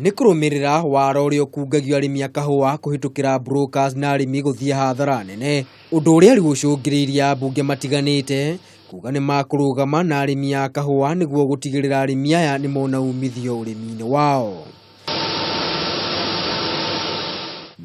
Nĩ kũrũmĩrĩra wara ũrĩa ũkungagio arĩmi a kahũa kũhĩtũkĩra brokers na arĩmi gũthiĩ hathara nene, ũndũ ũrĩa rĩu ũcũngĩrĩirie ambunge matiganĩte kuga nĩ makũrũgama na arĩmi a kahũa nĩguo gũtigĩrĩra arĩmi aya nĩ mona umithio ũrĩmi-inĩ wao.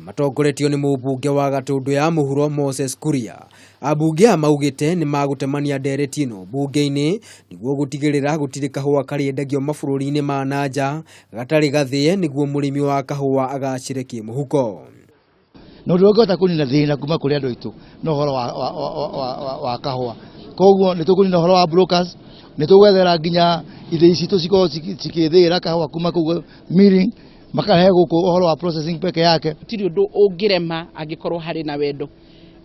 Matongoretio nĩ mũmbunge wa Gatũndũ ya Mũhuro Moses Kuria, ambunge aya maugĩte nĩ magũtemania ndereti ĩno mbunge-inĩ nĩguo gũtigĩrĩra gũtirĩ kahũa karĩendagio mabũrũri-inĩ ma na nja gatarĩ gathĩe nĩguo mũrĩmi wa kahũa agacĩre kĩmũhuko. Na ũndũ ũngĩhota kũnina thĩna kuma kũrĩ andũ aitũ no ũhoro wa, wa, wa, wa, wa, wa kahũa. Koguo nĩ tũkũnina ũhoro wa brokers, nĩ tũgwethera nginya ithĩi citũ cikorwo cikĩthĩĩra kahũa kuma kũu milling makarehe gũkũ ũhoro wa processing peke yake. Gũtirĩ ũndũ ũngĩrema angĩkorwo harĩ na wendo,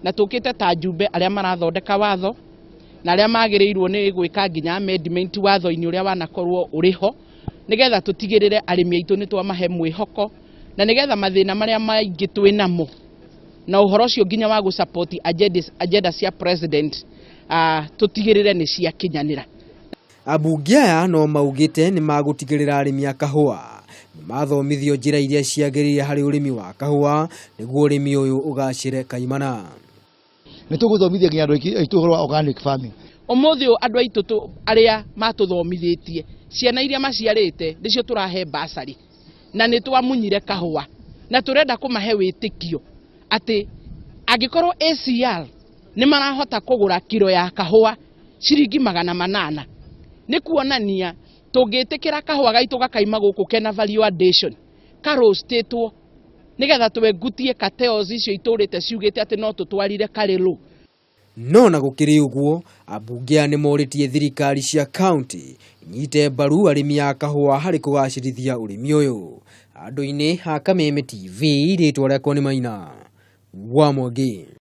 na tũkĩte ta njumbe arĩa marathondeka watho na arĩa magĩrĩirwo nĩ gwĩka nginya amendment watho-inĩ ũrĩa wanakorwo ũrĩ ho, nĩgetha tũtigĩrĩre arĩmi aitũ nĩ twamahe mwĩhoko, na nĩgetha mathĩna marĩa maingĩ twĩ namo na ũhoro ũcio nginya wa gũ-support agenda cia president, tũtigĩrĩre nĩ ciakinyanĩra. Ambunge aya no maugĩte nĩ magũtigĩrĩra arĩmi a kahũa nĩ mathomithio njĩra iria ciagĩrĩire harĩ ũrĩmi wa kahũa nĩguo ũrĩmi ũyũ ũgacĩre kaimana. Nĩ tũgũthomithia nginya andũ aitũ ũhoro wa organic farming. Ũmũthĩ ũyũ andũ aitũ arĩa matũthomithĩtie, ciana iria maciarĩte nĩcio tũrahe basarĩ, na nĩ twamunyire kahũa, na tũrenda kũmahe wĩtĩkio atĩ angĩkorwo ACR nĩ marahota kũgũra kiro ya kahũa ciringi 800, nĩ kuonania tũngĩtĩkĩra kahũa gaitũ gakaima gũkũ kena value addition, karũstĩtwo nĩgetha twengutie cartels icio itũrĩte ciugĩte atĩ no tũtwarire karĩ low. No na gũkĩrĩ ũguo, ambunge aya nĩ morĩtie thirikari cia county inyite mbaru arĩmi a kahũa harĩ kũgacĩrithia ũrĩmi ũyũ. Handũ-inĩ ha Kameme TV, rĩtwa rĩakwa nĩ Maina wa Mwangi.